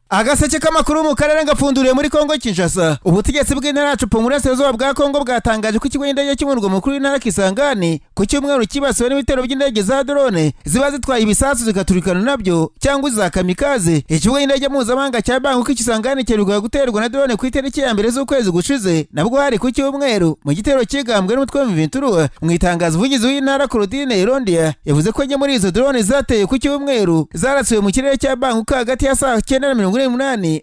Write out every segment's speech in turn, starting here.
Agaseke k'amakuru mu karere gapfunduriye muri Kongo Kinshasa. Ubutegetsi bw'intara yacu mu burasirazuba bwa Kongo bwatangaje ko ikigo cy'indege cy'umurwa mukuru w'intara Kisangani ku cyumweru cyibasiwe n'ibitero by'indege za drone ziba zitwaye ibisasu zigaturikana nabyo cyangwa iza kamikaze. Ikigo cy'indege mpuzamahanga cya Bangkok Kisangani cyeruka guterwa na drone ku itariki ya 1 z'ukwezi gushize, nabwo hari ku cyumweru, mu gitero cyigambwe n'umutwe wa M23. Mu itangazo, umuvugizi w'intara Claudine Irondia yavuze ko enye muri izo drone zateye ku cyumweru zarasiwe mu kirere cya Bangkok hagati ya saa 9:48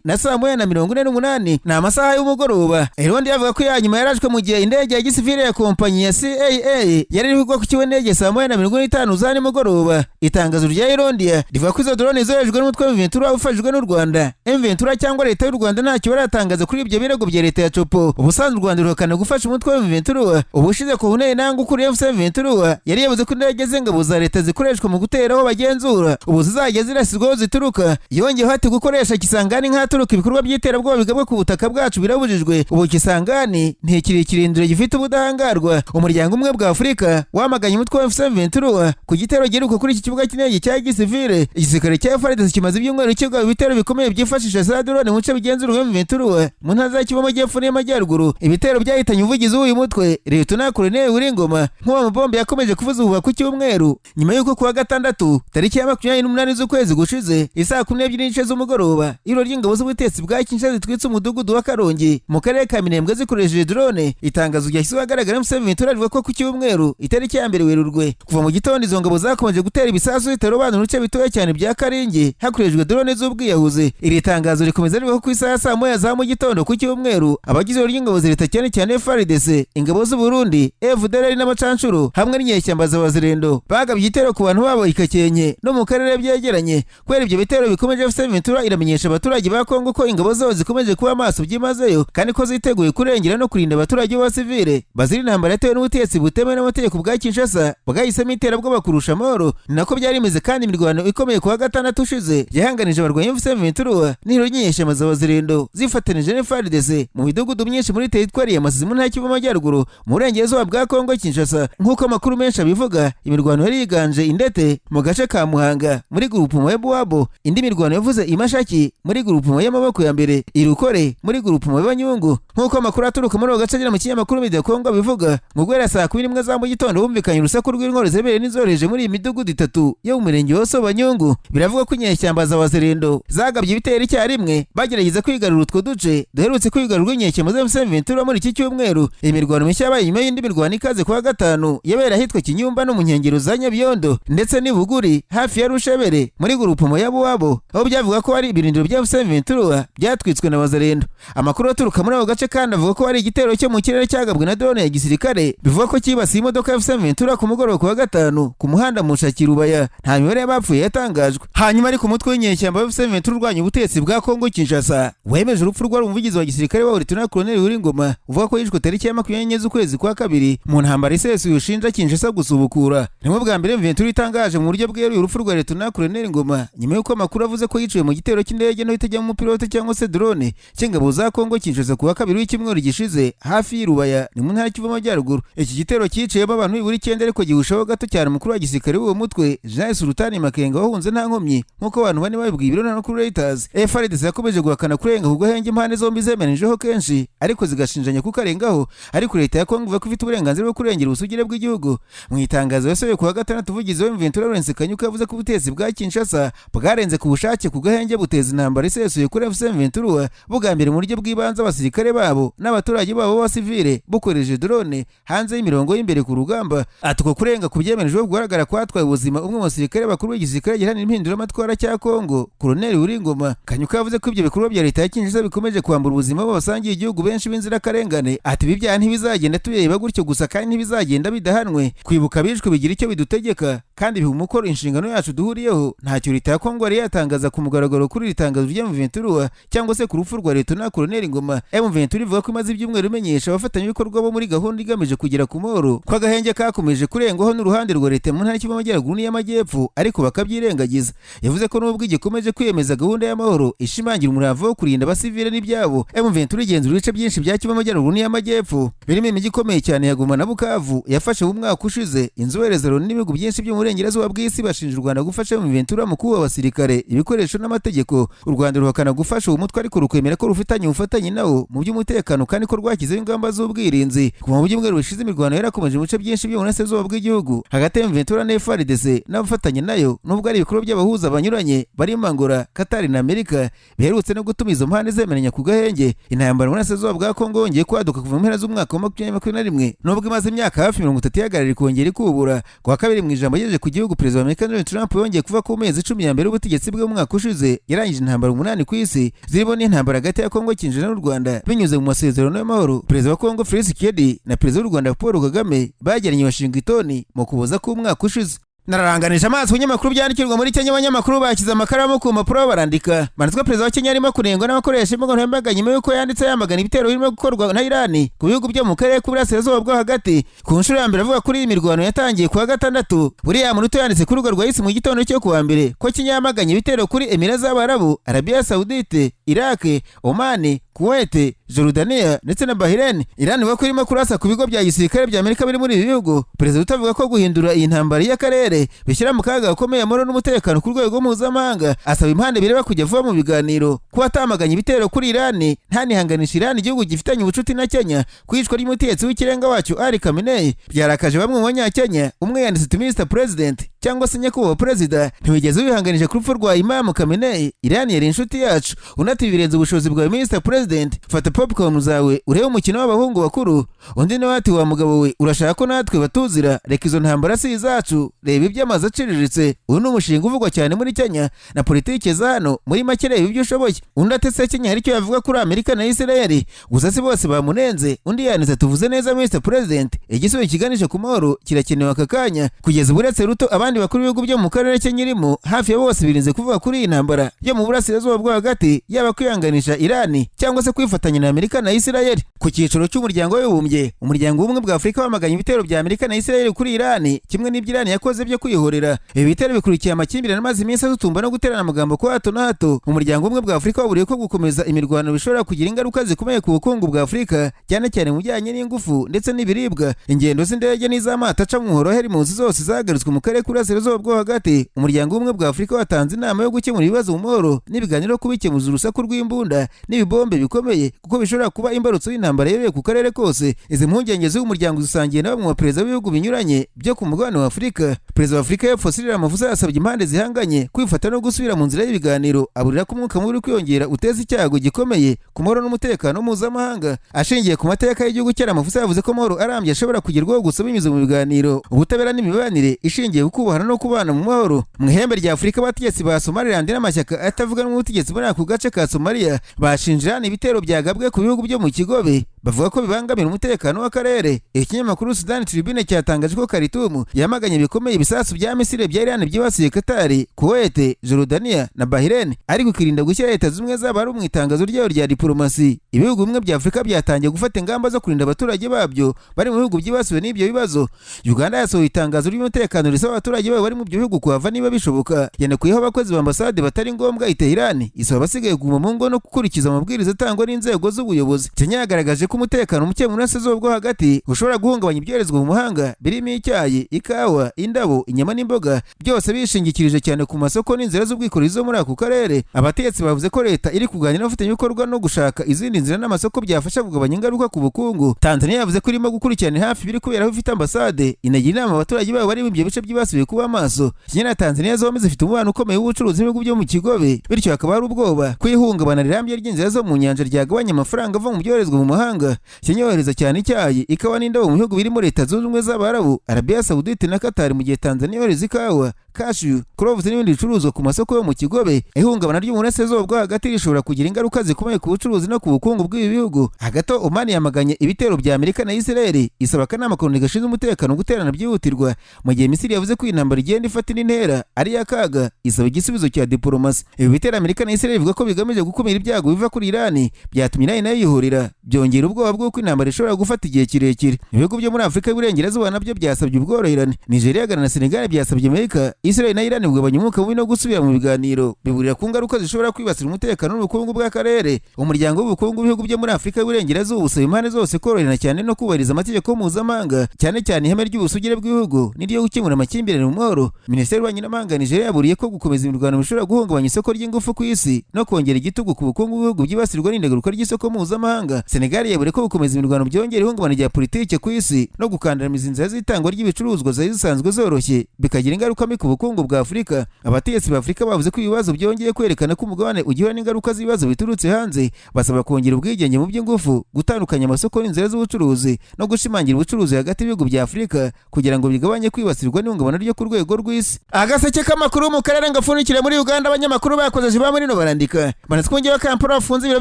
na saa 1:48, ni amasaha y'umugoroba. Irondi avuga ko iya nyuma yarashwe mu gihe indege ya gisivile ya kompanyi ya CAA yari iri kugwa ku kibuga cy'indege saa 1:45 za nimugoroba. Itangazo rya Irondia rivuga ko izo drone zoherejwe n'umutwe wa M23 ufashijwe n'u Rwanda. M23 cyangwa leta y'u Rwanda ntacyo baratangaza kuri ibyo birego bya leta ya Tshopo. Ubusanzwe u Rwanda ruhakana gufasha umutwe wa M23. Ubushize ku Colonel Nanga ukuriye AFC M23 yari yavuze ko indege z'ingabo za leta zikoreshwa mu gutera aho bagenzura ubu zizajya zirasirwaho zituruka. Yongeyeho ati: "Gukoresha Kisangani nk'ahaturuka ibikorwa by'iterabwoba bigabwa ku butaka bwacu birabujijwe. Ubu Kisangani ntikiri ikirindiro gifite ubudahangarwa." Umuryango umwe bwa Afurika wamaganye umutwe wa AFC M23 ku gitero giheruka kuri iki kibuga cy'indege cya gisivile. Igisirikare cya FARDC kimaze ibyumweru kigaba ibitero bikomeye byifashisha za drone mu bice bigenzurwa M23 mu ntara za Kivu Amajyepfo n'Amajyaruguru, ibitero byahitanye umuvugizi w'uyu mutwe, Liyetona Koloneli Willy Ngoma. Nk'uwo mabombe yakomeje kuvuza ubuhuha ku cyumweru, nyuma y'uko kuwa gatandatu tariki ya 28 z'ukwezi gushize isaa 12:30 z'umugoroba ihuriro ry'ingabo z'ubutegetsi bwa Kinshasa zitwitse umudugudu wa Karongi mu karere ka Minembwe zikoresheje drone. Itangazo ryashyizwe ahagaragara M23 rivuga ko ku cyumweru itariki ya 1 Werurwe kuva mu gitondo izo ngabo zakomeje gutera ibisasu zitarobanura ibice bitoya cyane bya Karingi hakoreshejwe drone z'ubwiyahuzi. Iri tangazo rikomeza rivuga ko ku isaha ya saa 1 za mu gitondo ku cyumweru abagize ihuriro ry'ingabo za leta, cyane cyane FARDC, ingabo z'u Burundi, FDLR n'abacanshuro hamwe n'inyeshyamba za Wazalendo, bagabye igitero ku bantu babo i Kakenke no mu karere byegeranye. Kubera ibyo bitero bikomeje, AFC M23 iramenyesha abaturage ba Kongo ko ingabo zabo zikomeje kuba maso byimazeyo kandi ko ziteguye kurengera no kurinda abaturage b'abasivile bazira intambara yatewe n'ubutegetsi butemewe n'amategeko bwa Kinshasa bwahisemo iterabwoba kurusha amahoro. Ni nako byari bimeze kandi imirwano ikomeye kuwa gatandatu ushize yahanganije abarwanyi AFC M23 n'ihuriro ry'inyeshyamba za Wazalendo zifatanije na FARDC mu midugudu myinshi muri teritwari ya Masisi mu ntara y'Kivu Amajyaruguru mu burengerazuba bwa Kongo Kinshasa. Nk'uko amakuru menshi abivuga, imirwano yari yiganje Indete mu gace ka Muhanga muri groupement ya Buwabo. Indi mirwano yavuze i Mashaki muri groupement y'Amaboko ya mbere, Irukore muri groupement y'Abanyungu. Nk'uko amakuru aturuka muri ako gace agera mu kinyamakuru Media Congo abivuga, mu guhera saa 11 za mu gitondo humvikanye urusaku rw'intwaro zemereye n'izoroheje muri iyi midugudu itatu yo mu murenge wa Sobanyungu. Biravuga ko inyeshyamba za Wazalendo zagabye ibitero icyarimwe bagerageza kwigarura utwo duce duherutse kwigarurwa inyeshyamba za M23 muri iki cyumweru. Imirwano mishya yabaye nyuma y'indi mirwano ikaze kuwa gatanu yabera ahitwa Kinyumba no mu nkengero za Nyabyondo ndetse n'Ibuguri hafi ya Rushebere muri groupement ya Buwabo, aho byavuga ko hari ibirindiro bya M23 byatwitswe na Wazalendo. Amakuru aturuka muri ako gace kandi avuga ko hari igitero cyo mu kirere cyagabwe na drone ya gisirikare, bivuga ko cyibasiye imodoka ya M23 ku mugoroba kuwa gatanu ku muhanda Mushaki Rubaya. Nta mibare y'abapfuye yatangajwe. Hanyuma ariko umutwe w'inyeshyamba wa M23 urwanya ubutegetsi bwa Kongo Kinshasa wemeje urupfu rwari umuvugizi wa gisirikare wa Lieutenant Colonel Willy Ngoma, uvuga ko yishwe tariki ya 24 z'ukwezi kwa kabiri mu ntambara isesuye ushinja Kinshasa gusubukura. Nimwe bwa mbere M23 itangaje mu buryo bweruye urupfu rwa Lieutenant Colonel Ngoma, nyuma y'uko amakuru avuze ko yiciwe mu gitero cy'indege nto itajyamo umupilote cyangwa se drone cy'ingabo za Kongo Kinshasa kuwa kabiri w'icyumweru gishize hafi y'Irubaya, ni mu ntara y'Kivu Amajyaruguru. Iki gitero cyiciyemo abantu nibura icyenda, ariko gihushaho gato cyane umukuru wa gisirikare w'uwo mutwe, Jean Sultani Makenga, wahunze nta nkomyi, nk'uko abantu bane babibwiye ibiro no kuri Reuters. FARDC yakomeje guhakana kurenga ku gahenge impande zombi zemeranyijweho kenshi, ariko zigashinjanya kukarengaho. Ariko leta ya Kongo ivuga ko ifite uburenganzira bwo kurengera ubusugire bw'igihugu. Mu itangazo yasohoye kuwa gatandatu, umuvugizi wa M23 Lawrence Kanyuka yavuze ko ubutegetsi bwa Kinshasa bwarenze ku bushake ku gahenge, buteza intambara isesuye kuri AFC M23, bugambira mu buryo bw'ibanze abasirikare babo n'abaturage babo b'abasivile bukoresheje drone hanze y'imirongo y'imbere ku rugamba. Ati: "Uko kurenga ku byemerejwe kugaragara kwatwaye ubuzima umwe mu basirikare bakuru b'igisirikare giharanira impinduramatwara cya Kongo, Colonel Willy Ngoma." Kanyuka yavuze ko ibyo bikorwa bya leta ya Kinshasa bikomeje kwambura ubuzima bw'abasangiye igihugu benshi b'inzirakarengane. Ati: "Ibi byaha ntibizagenda tubireba gutyo gusa kandi ntibizagenda bidahanwe. Kwibuka abishwe bigira icyo bidutegeka kandi biha umukoro inshingano yacu duhuriyeho." Ntacyo leta ya Kongo yari yatangaza ku mugaragaro kuri iri tangazo rya M23 cyangwa se ku rupfu rwa Lieutenant Colonel Ngoma. M23 ivuga ko imaze ibyumweru imenyesha abafatanyabikorwa bo muri gahunda igamije kugera ku mahoro ko agahenge kakomeje kurengwaho n'uruhande rwa leta mu ntara y'Kivu Amajyaruguru n'iy'Amajyepfo, ariko bakabyirengagiza. Yavuze ko nubwo igikomeje kwiyemeza gahunda y'amahoro ishimangira umurava wo kurinda abasivile n'ibyabo, M23 igenzura ibice byinshi bya Kivu Amajyaruguru n'iy'Amajyepfo birimo imijyi ikomeye cyane ya Goma na Bukavu yafashe mu mwaka ushize. Inzobere za Loni n'ibihugu byinshi byo mu burengerazuba bw'isi bashinja u Rwanda gufasha M23 mu kuba abasirikare, ibikoresho n'amategeko. U Rwanda ruhakana gufasha uwo mutwe, ariko rukemera ko rufitanye ubufatanye nawo mu by'umutekano kandi ko rwashyizeho ingamba z'ubwirinzi. Kuva mu byumweru bishize, imirwano yarakomeje mu bice byinshi by'uburasirazuba bw'igihugu hagati ya M23 na FARDC n'abafatanya nayo, nubwo ari ibikorwa by'abahuza banyuranye barimo Angola, Qatar na Amerika biherutse no gutuma izo mpande zemeranya ku gahenge. Intambara mu burasirazuba bwa Kongo yongeye kwaduka kuva mu mpera z'umwaka wa 2021, nubwo imaze imyaka hafi 30 ihagarara, ikongera ikubura. Ku wa kabiri, mu ijambo yagejeje ku gihugu, Perezida wa Amerika Donald Trump yongeye kuva ku mezi 10 ya mbere y'ubutegetsi bwe mu mwaka ushize yarangije intambara umunani ku isi, zirimo n'intambara hagati ya Kongo Kinshasa n'u Rwanda binyuze mu masezerano y'amahoro Perezida wa Kongo Felix Tshisekedi na Perezida w'u Rwanda Paul Kagame bagiranye i Washington mu Kuboza k'umwaka ushize. Nararanganije amaso ku binyamakuru byandikirwa muri Kenya. Abanyamakuru bashyize amakaramu ku mpapuro barandika, banditswe perezida wa Kenya arimo kunengwa n'abakoresha imbuga nkoranyambaga nyuma y'uko yanditse yamagana ibitero birimo gukorwa na Irani ku bihugu byo mu karere k'uburasirazuba bwo hagati. Ku nshuro ya mbere avuga kuri iyi mirwano yatangiye ku wa gatandatu, William Ruto yanditse ku rubuga rwa X mu gitondo cyo ku wa mbere ko Kenya yamaganye ibitero kuri Emira z'Abarabu, Arabiya Saudite, Iraq, Oman, Kuwait, Jordania ndetse na Bahrain. Iran ivuga ko irimo kurasa ku bigo bya gisirikare bya Amerika biri muri ibi bihugu. Perezida Ruto avuga ko guhindura iyi ntambara y'akarere bishyira mu kaga gakomeye amahoro n'umutekano ku rwego mpuzamahanga, asaba impande bireba kujya vuba mu biganiro. Kuba atamaganye ibitero kuri Iran, ntanihanganisha Iran, igihugu gifitanye ubucuti na Kenya, ku iyicwa ry'umutegetsi w'ikirenga wacyo Ali Khamenei, byarakaje bamwe mu Banyakenya. Umwe yanditse ati: "Mr President, cyangwa se nyakubahwa perezida, ntiwigeze wihanganisha ku rupfu rwa Imam Khamenei. Iran yari inshuti yacu." Undi ati: "Birenze ubushobozi bwawe, Mr President, fata popcorn zawe urebe umukino w'abahungu bakuru." Undi nawe ati: "Wa mugabo we, urashaka ko natwe batuzira? Reka, izo ntambara si izacu, reba iby'amazu aciriritse. Uyu ni umushinga uvugwa cyane muri Kenya na politiki za hano. Muri make, reba ibyo ushoboye." Undi ati: "Se Kenya hari icyo yavuga kuri Amerika na Israel?" Gusa si bose bamunenze. Undi yanditse: "Tuvuze neza, Mr President, igisubizo kiganisha ku mahoro kirakenewe aka kanya." Kugeza ubu, uretse Ruto, abandi bakuru b'ibihugu byo mu karere Kenya irimo hafi ya bose birinze kuvuga kuri iyi ntambara yo mu burasirazuba bwo hagati, yaba kwihanganisha Irani cyangwa se kwifatanya na Amerika na Israel. Ku cyicaro cy'Umuryango w'Abibumbye, Umuryango w'Ubumwe bwa Afurika wamaganye ibitero bya Amerika na Israel kuri Irani, kimwe n'ibyo Irani yakoze byo kwihorera. Ibi bitero bikurikiye amakimbirane amaze iminsi azutumba no guterana amagambo kwa hato na hato. Umuryango w'Ubumwe bwa Afurika waburiye ko gukomeza imirwano bishobora kugira ingaruka zikomeye ku bukungu bwa Afurika, cyane cyane mu bijyanye n'ingufu ndetse n'ibiribwa. Ingendo z'indege n'iz'amato aca mu muhora mu nzu zose zahagaritswe mu karere k'uburasirazuba bwo hagati. Umuryango w'Ubumwe bwa Afurika watanze inama yo gukemura ibibazo mu mahoro n'ibiganiro, kubikemuza urusaku rw'imbunda n'ibibombe bikomeye, kuko bishobora kuba imbarutso y'intambara yeruye ku karere kose. Izi mpungenge z'uyu muryango zisangiye na bamwe mu baperezida b'ibihugu binyuranye byo ku mugabane wa Afurika. Perezida wa Afurika y'Epfo Cyril Ramaphosa yasabye impande zihanganye kwifata no gusubira mu nzira y'ibiganiro, aburira ko umwuka mubi uri kwiyongera uteza icyago gikomeye ku mahoro n'umutekano mpuzamahanga. Ashingiye ku mateka y'igihugu cye, Ramaphosa yavuze ko amahoro arambye ashobora kugerwaho gusa binyuze mu biganiro, ubutabera n'imibanire ishingiye ku kubahana no kubana mu mahoro. Mu ihembe rya Afurika, abategetsi ba Somaliland n'amashyaka atavuga n'ubutegetsi muri ako gace ka Somalia bashinje Iran ibitero byagabwe ku bihugu byo mu Kigobe, bavuga ko bibangamira umutekano w'akarere. Ikinyamakuru Sudan Tribune cyatangaje ko Khartoum yamaganye bikomeye ibisasu bya misile bya Iran byibasiye Qatar, Kuwait, Jordania na Bahrain, ariko ikirinda gushyira Leta Zunze Ubumwe z'Abarabu mu itangazo ryayo rya diplomasi. Ibihugu bimwe bya Afurika byatangiye gufata ingamba zo kurinda abaturage babyo bari mu bihugu byibasiwe n'ibyo bibazo. Uganda yasohoye itangazo ry'umutekano risaba abaturage bayo bari mu byo bihugu kuhava niba bishoboka, yanakuyeho abakozi ba ambasade batari ngombwa i Tehran, isaba abasigaye kuguma mu ngo no gukurikiza amabwiriza atangwa n'inzego z'ubuyobozi. Kenya yagaragaje ko umutekano muke mu burasirazuba bwo hagati ushobora guhungabanya ibyoherezwa mu mahanga birimo icyayi, ikawa, indabo, inyama n'imboga, byose bishingikirije cyane ku masoko n'inzira z'ubwikorezi zo muri ako karere. Abategetsi bavuze ko leta iri kuganira n'abafatanyabikorwa no gushaka izindi nzira n'amasoko byafasha kugabanya ingaruka ku bukungu. Tanzania yavuze ko irimo gukurikirana hafi ibiri kubera aho ifite ambasade, inagira inama abaturage babo bari mu ibyo bice byibasiwe kuba maso. Kenya na Tanzania zombi zifite umubano ukomeye w'ubucuruzi n'ibihugu byo mu Kigobe, bityo hakaba hari ubwoba ko ihungabana rirambye ry'inzira zo mu nyanja ryagabanya amafaranga ava mu byoherezwa mu mahanga. Kenya yohereza cyane icyayi, ikawa n'indabo mu bihugu birimo Leta Zunze Ubumwe z'Abarabu, Arabiya Saudite na Qatar, mu gihe Tanzania yohereza ikawa, cashew, cloves n'ibindi bicuruzwa ku masoko yo mu Kigobe. Ihungabana ry'uburasirazuba bwo hagati rishobora kugira ingaruka zikomeye ku bucuruzi no ku bukungu bw'ibi bihugu. Hagati aho, Oman yamaganye ibitero bya Amerika na Israel, isaba akanama ka ONU gashinzwe umutekano guterana byihutirwa, mu gihe Misiri yavuze ko intambara igenda ifata indi ntera ari iy'akaga, isaba igisubizo cya diplomasi. Ibi bitero Amerika na Israel bivuga ko bigamije gukumira ibyago biva kuri Iran, byatumye Iran nayo yihorera, byongera ubwoba bw'uko intambara ishobora gufata igihe kirekire. Ibihugu byo muri Afurika y'Uburengerazuba nabyo byasabye ubworoherane. Nigeria, Ghana na Senegal byasabye Amerika Israel na Iran bugabanya umwuka mubi no gusubira mu biganiro, biburira ku ngaruka zishobora kwibasira umutekano n'ubukungu bw'akarere. Umuryango w'ubukungu bw'ibihugu byo muri Afurika y'Uburengerazuba usaba impande zose koroherana cyane no kubahiriza amategeko mpuzamahanga, cyane cyane ihame ry'ubusugire bw'ibihugu n'iryo gukemura amakimbirane mu mahoro. Minisiteri y'Ububanyi n'Amahanga ya Nigeria yaburiye ko gukomeza imirwano bishobora guhungabanya isoko ry'ingufu ku isi no kongera igitugu ku bukungu bw'ibihugu byibasirwa n'indegaruka ry'isoko mpuzamahanga. Senegal yaburiye ko gukomeza imirwano byongera ihungabana rya politike ku isi no gukandamiza inzira z'itangwa ry'ibicuruzwa zari zisanzwe zoroshye, bikagira ingaruka mbi ku bukungu bwa Afurika. Abategetsi ba Afurika bavuze ko ibibazo byongeye kwerekana ko umugabane ugihura n'ingaruka z'ibibazo biturutse hanze, basaba kongera ubwigenge mu by'ingufu, gutandukanya amasoko n'inzira z'ubucuruzi no gushimangira ubucuruzi hagati y'ibihugu bya Afurika kugira ngo bigabanye kwibasirwa n'ihungabana ryo ku rwego rw'isi. Agaseke k'amakuru mu karere ngapfundikira muri Uganda. Abanyamakuru bakoze ba muri no barandika banatse umujyi wa Kampala bafunze ibiro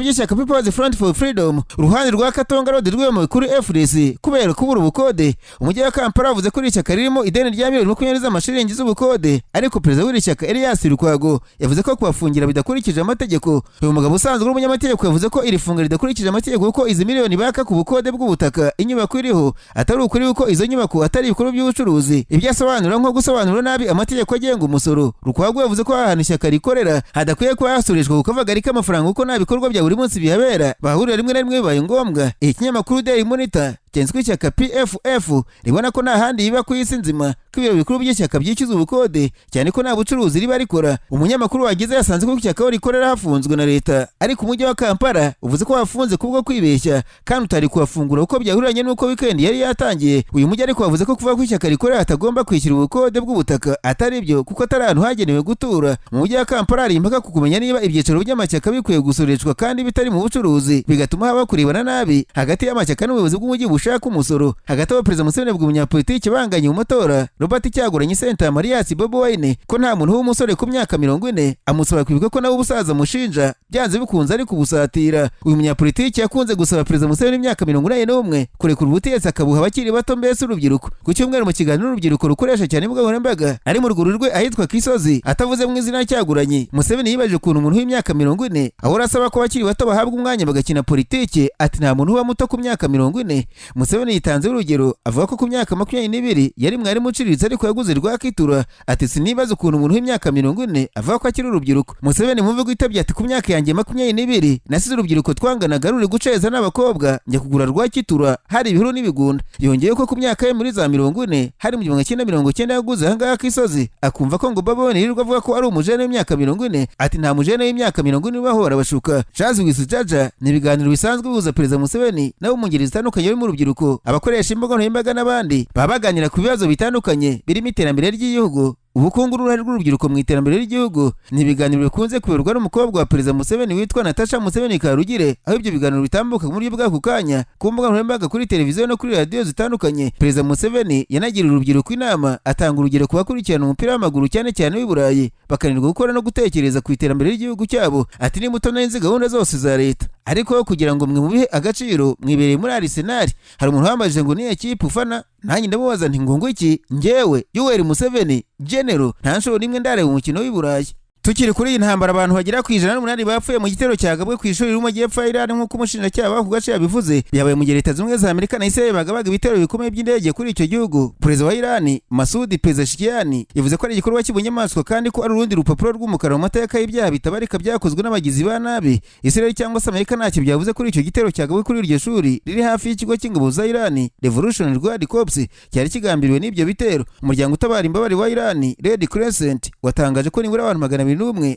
by'ishyaka People's Front for Freedom, uruhande rwa Katonga Road rw'uyu kuri FDC, kubera kubura ubukode. Umujyi wa Kampala wavuze ko iri shyaka ririmo ideni rya miliyoni 20 z'amashiringi z'ubukode, ariko perezida w'iri shyaka Elias Lukwago yavuze ko kubafungira bidakurikije amategeko. Uyu mugabo usanzwe uri umunyamategeko yavuze ko iri funga ridakurikije amategeko kuko izi miliyoni baka ku bukode bw'ubutaka inyubako iriho atari ukuri, kuko izo nyubako atari ibikorwa by'ubucuruzi, ibyo asobanura nko gusobanura nabi amategeko agenga umusoro. Lukwago yavuze ko ahantu ishyaka rikorera hadakwiye kuba hasoreshwa ku kavagari k'amafaranga, kuko nta bikorwa bya buri munsi bihabera, bahurira rimwe na rimwe bibaye ngombwa. Ikinyamakuru Daily Monitor cyanditswe ishyaka PFF ribona ko nta handi biba ku isi nzima ko ibiro bikuru by'ishyaka byishyuza ubukode, cyane ko nta bucuruzi riba rikora. Umunyamakuru wagize yasanze ko ishyaka aho rikorera hafunzwe na leta, ariko umujyi wa Kampala uvuze ko hafunze kubwo kwibeshya kandi utari kuhafungura kuko byahuriranye n'uko weekend yari yatangiye. Uyu mujyi ariko wavuze ko kuvuga ko ishyaka rikorera hatagomba kwishyura ubukode bw'ubutaka atari byo, kuko atari ahantu hagenewe gutura. Mu mujyi wa Kampala hari impaka ku kumenya niba ibyicaro by'amashyaka bikwiye gusoreshwa kandi bitari mu bucuruzi, bigatuma haba kurebana nabi hagati y'amashyaka n'ubuyobozi bw'umujyi bushaka umusoro. Hagati aho, Perezida Museveni abwira umunyapolitiki banganye mu matora Robert Kyagulanyi Ssentamu alias Bobi Wine ko nta muntu w'umusore ku myaka 40, amusaba kwibuka ko nawe ubusaza mushinja byanze bikunze ari kubusatira. Uyu munyapolitiki yakunze gusaba Perezida Museveni imyaka 81 kurekura ubutegetsi akabuha abakiri bato, mbese urubyiruko. Ku cyumweru, mu kiganiro n'urubyiruko rukoresha cyane imbuga nkoranyambaga ari mu ruguru rwe ahitwa Kisozi, atavuze mu izina Kyagulanyi, Museveni yibajije ukuntu umuntu w'imyaka 40 ahora asaba ko abakiri bato bahabwa umwanya bagakina politiki. Ati: "Nta muntu uba muto ku myaka 40." Museveni yitanzeho urugero, avuga ko ku myaka 22 yari mwarimu uciriritse ariko yaguze rwakitura. Ati: "Sinibaza ukuntu umuntu w'imyaka 40 avuga ko akiri urubyiruko." Museveni mu mvugo itabye ati: "Ku myaka yanjye 22 nasize urubyiruko twanganaga ruri guceza n'abakobwa, njya kugura rwakitura, hari ibihuru n'ibigunda." Yongeye ko ku myaka ye muri za 40, hari mu 1990, yaguze ahangaha Kisozi, akumva ko ngo Bobi Wine yirirwa avuga ko ari umujene w'imyaka 40. Ati: "Nta mujene w'imyaka 40 ubaho, barabashuka." Jazz with Jaja ni ibiganiro bisanzwe bihuza Perezida Museveni nabo mu ngeri zitandukanye barimo urubyiruko, abakoresha imbuga nkoranyambaga n'abandi, baba baganira ku bibazo bitandukanye birimo iterambere ry'igihugu, ubukungu n'uruhare rw'urubyiruko mu iterambere ry'igihugu. Ni ibiganiro bikunze kuyoborwa n'umukobwa wa Perezida Museveni witwa Natasha Museveni Karugire, aho ibyo biganiro bitambuka mu buryo bw'ako kanya ku mbuga nkoranyambaga, kuri televiziyo no kuri radiyo zitandukanye. Perezida Museveni yanagiriye urubyiruko inama, atanga urugero ku bakurikirana umupira w'amaguru, cyane cyane w'i Burayi, bakananirwa gukora no gutekereza ku iterambere ry'igihugu cyabo. Ati: "Ni muto nari nzi gahunda zose za leta, ariko kugira ngo mwe mubihe agaciro mwibereye muri Arsenal. Hari umuntu wambajije ngo niyo kipe ufana, nanjye ndamubaza nti ngo iki? Njyewe Yoweri Museveni General nta nshuro n'imwe ndareba umukino w'i Burayi." Tukiri kuri iyi ntambara, abantu bagera ku 108 bapfuye mu gitero cyagabwe ku ishuri riri mu majyepfo ya Iran, nk'uko umushinjacyaha w'ako gace yabivuze. Byabaye mu gihe Leta Zunze Ubumwe za Amerika na Israel bagabaga ibitero bikomeye by'indege kuri icyo gihugu. Perezida wa Iran Masoud Pezeshkian yavuze ko ari igikorwa cy'ubunyamaswa kandi ko ari urundi rupapuro rw'umukara mu mateka y'ibyaha bitabarika byakozwe n'abagizi ba nabi. Israel cyangwa se Amerika ntacyo byavuze kuri icyo gitero cyagabwe kuri iryo shuri riri hafi y'ikigo cy'ingabo za Iran, Revolutionary Guard Corps, cyari kigambiriwe n'ibyo bitero. Umuryango utabara imbabare wa Iran, Red Crescent, watangaje ko nibura abantu 201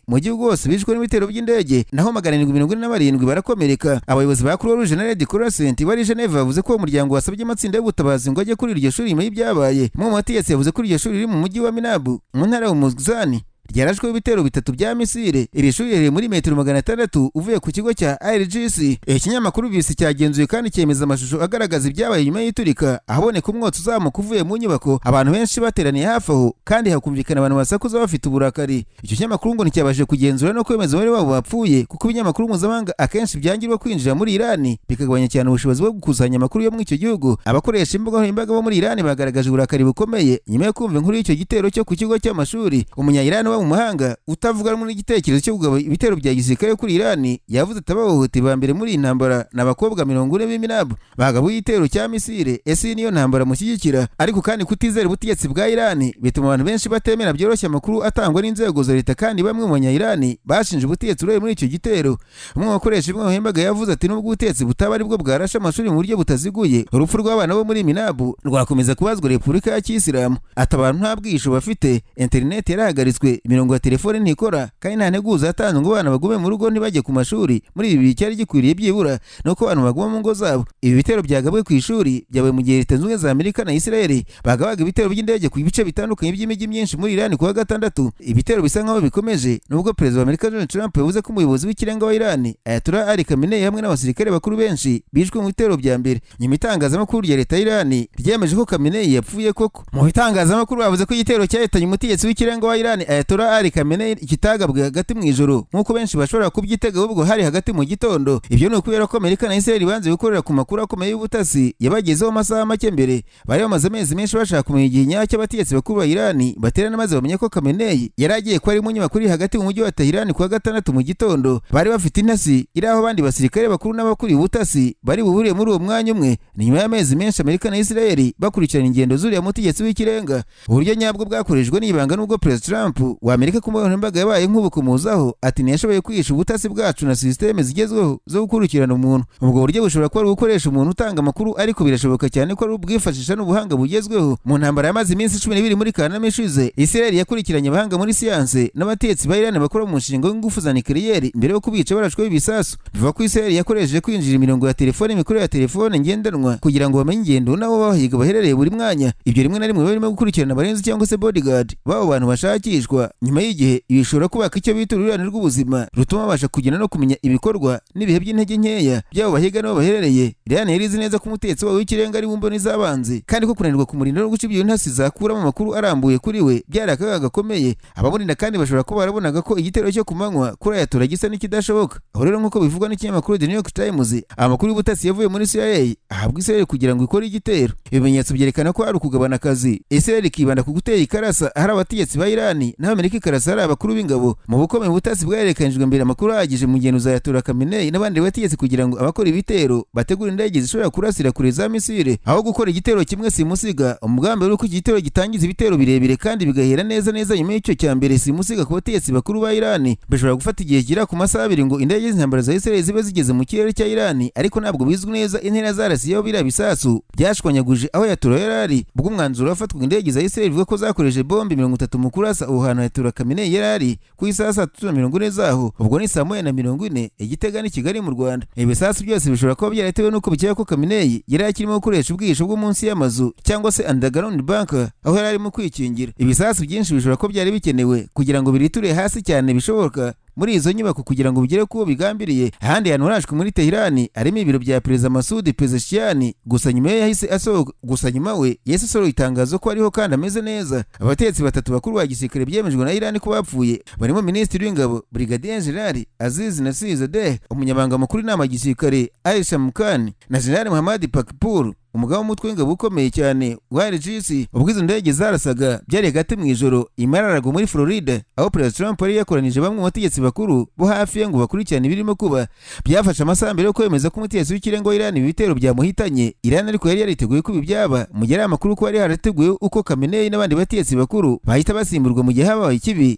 mu gihugu hose bishwe n'ibitero by'indege, naho 747 barakomereka. Abayobozi ba Croix Rouge na Red Crescent bari i Geneve bavuze ko uwo muryango wasabye amatsinda y'ubutabazi ngo ajye kuri iryo shuri nyuma y'ibyabaye. Umwe mu bategetsi yavuze ko iryo shuri riri mu mujyi wa Minabu mu ntara ya Hormozgan ryarashweho ibitero bitatu bya misile. Iri shuri riri muri metero 600 uvuye ku kigo cya IRGC. Ikinyamakuru BBC cyagenzuye kandi cyemeza amashusho agaragaza ibyabaye nyuma y'iturika, ahaboneka umwotsi uzamuka uvuye mu nyubako, abantu benshi bateraniye hafi aho, kandi hakumvikana abantu basakuza bafite uburakari. Icyo kinyamakuru ngo nticyabashije kugenzura no kwemeza umubare wabo bapfuye, kuko ibinyamakuru mpuzamahanga akenshi byangirwa kwinjira muri Irani, bikagabanya cyane ubushobozi bwo gukusanya amakuru yo muri icyo gihugu. Abakoresha imbuga nkoranyambaga bo muri Irani bagaragaje uburakari bukomeye nyuma yo kumva inkuru y'icyo gitero cyo ku kigo cy'amashuri. Umunya Irani uba mu mahanga utavuga rumwe n'igitekerezo cyo kugaba ibitero bya gisirikare kuri Irani yavuze ati: "Abahohotewe ba mbere muri iyi ntambara ni abakobwa 40 b'Iminabu bagabuye igitero cya misile. Ese niyo ntambara mushyigikira?" Ariko kandi kutizera ubutegetsi bwa Irani bituma abantu benshi batemera byoroshye amakuru atangwa n'inzego za leta, kandi bamwe mu banya-Irani bashinje ubutegetsi uruhare muri icyo gitero. Umwe mu bakoresha imwe muhembaga yavuze ati: "Nubwo ubutegetsi butaba aribwo bwarashe amashuri mu buryo butaziguye, urupfu rw'abana bo muri Minabu rwakomeza kubazwa Repubulika ya Kisilamu." Ati: "Abantu nta bwihisho bafite, interineti yarahagaritswe, imirongo ya telefone ntikora, kandi nta nteguza yatanzwe ngo abana bagume mu rugo ntibajye ku mashuri. Muri ibi bihe cyari gikwiriye byibura ni uko abantu baguma mu ngo zabo." Ibi bitero byagabwe ku ishuri byabaye mu gihe Leta Zunze Ubumwe za Amerika na Israel bagabaga ibitero by'indege ku bice bitandukanye by'imijyi myinshi muri Iran kuwa gatandatu. Ibitero bisa nkaho bikomeje nubwo Perezida wa Amerika Donald Trump yavuze ko umuyobozi w'ikirenga wa Iran Ayatollah Ali Khamenei hamwe n'abasirikare bakuru benshi bishwe mu bitero bya mbere. Nyuma itangazamakuru rya leta y'Iran ryemeje ko Khamenei yapfuye koko. Mu bitangazamakuru bavuze ko igitero cyahitanye umutegetsi w'ikirenga wa Iran Ayatollah Ali Khamenei kitagabwe hagati mu ijoro nk'uko benshi bashobora kubyitega, ahubwo hari hagati mu gitondo. Ibyo ni ukubera ko Amerika na Israel banze gukorera ku makuru akomeye y'ubutasi yabagezeho amasaha make mbere. Bari bamaze amezi menshi bashaka kumenya igihe nyacyo abategetsi bakuru ba Iran baterana, maze bamenya ko Khamenei yari agiye kuba ari mu nyubako iri hagati mu mujyi wa Tehran kuwa gatandatu mu gitondo. Bari bafite intasi iri aho abandi basirikare bakuru n'abakuriye ubutasi bari buhuriye muri uwo mwanya umwe. Ni nyuma y'amezi menshi Amerika na Israel bakurikirana ingendo z'uriya mutegetsi w'ikirenga. Uburyo nyabwo bwakoreshejwe n'ibanga, nubwo Perezida Trump wa Amerika ku mbuga nkoranyambaga yabaye nk'ubukomozaho, ati: "Ntiyashoboye kwihisha ubutasi bwacu na sisiteme zigezweho zo gukurikirana umuntu." Ubwo buryo bushobora kuba ari ugukoresha umuntu utanga amakuru, ariko birashoboka cyane ko ari ubwifashisha n'ubuhanga bugezweho. Mu ntambara yamaze iminsi 12 muri Kanama ishize, Israel yakurikiranye abahanga muri siyanse n'abatetsi ba Iran bakora mu mushinga w'ingufu za nucléaire mbere yo kubica barashweho ibisasu. Bivuga ko Israel yakoresheje kwinjira imirongo ya telefone, imikorere ya telefone ngendanwa, kugira ngo bamenye ingendo n'abo bahiga baherereye buri mwanya. Ibyo rimwe na rimwe barimo gukurikirana abarinzi cyangwa se bodyguard b'abo bantu bashakishwa. Nyuma y'igihe ibi bishobora kubaka icyo bita uruhurirane rw'ubuzima rutuma babasha kugenda no kumenya ibikorwa n'ibihe by'intege nkeya by'abo bahiga n'abo baherereye. Iran yari izi neza ko umutegetsi wawe w'ikirenga ari mu mboni z'abanzi, kandi ko kunanirwa kumurinda no guca ibyo intasi zakuramo amakuru arambuye kuri we byari akaga gakomeye. Abamurinda kandi bashobora kuba barabonaga ko igitero cyo ku manywa kuri Ayatollah gisa n'ikidashoboka. Aho rero, nk'uko bivugwa n'ikinyamakuru The New York Times, amakuru y'ubutasi yavuye muri CIA ahabwa Israel kugira ngo ikore igitero. Ibimenyetso byerekana ko ari ukugabana akazi, Israel ikibanda ku gutera ikarasa ahari abategetsi ba Iran, naho Amerika ikarasa ahari abakuru b'ingabo. Mu bukomeye ubutasi bwahererekanyijwe mbere amakuru ahagije mu ngendo za Ayatollah Khamenei n'abandi bategetsi kugira ngo abakora ibitero bategure indege zishobora kurasira kure za misile aho gukora igitero kimwe simusiga. Umugambi wari uko iki gitero gitangiza ibitero birebire kandi bigahera neza neza nyuma y'icyo cya mbere simusiga ku bategetsi bakuru ba Iran. Bishobora gufata igihe kigera ku masaha 2 ngo indege z'intambara za Israel zibe zigeze mu kirere cya Iran, ariko ntabwo bizwi neza intera zarasiyeho biriya bisasu byashwanyaguje aho Ayatollah yari ari. Ubwo umwanzuro wafatwaga, indege za Israel ivuga ko zakoresheje bombe 30 mu kurasa aho hantu Ayatollah Khamenei yari ari ku isaha 3:40 zaho, ubwo ni 1:40 i Gitega n'i Kigali mu Rwanda. Ibisasu byose bishobora kuba byaratewe n'uko bikeka ko Khamenei yari akirimo gukoresha ubwihisho bwo munsi y'amazu cyangwa se underground bunker, aho yari arimo kwikingira. Ibisasu byinshi bishobora kuba byari bikenewe kugira ngo biriture hasi cyane bishoboka muri izo nyubako kugira ngo bigere kubo bigambiriye. Ahandi hantu harashwe muri Tehran harimo ibiro bya Perezida Masoud Pezeshkian. Gusa nyuma we yahise asohora itangazo ko ariho kandi ameze neza. Abategetsi batatu bakuru ba gisirikare byemejwe na Iran ko bapfuye barimo Minisitiri w'Ingabo Brigadier General Aziz Nasirzadeh, Umunyamabanga Mukuru w'Inama ya Gisirikare Ali Shamkhani na General Muhammad Pakpour, umugaba w'umutwe w'ingabo ukomeye cyane wa IRGC. Ubwo izo ndege zarasaga byari hagati mu ijoro i Mar-a-Lago muri Florida, aho Perezida Trump yari yakoranije bamwe mu bategetsi bakuru bo hafi ye ngo bakurikirane ibirimo kuba. Byafashe amasaha mbere yo kwemeza ko umutegetsi w'ikirenga wa Iran ibitero byamuhitanye. Iran ariko yari yariteguye ko ibi byaba, mu gihe ari amakuru ko yari harateguye uko Khamenei n'abandi bategetsi bakuru bahita basimburwa mu gihe habaye ikibi.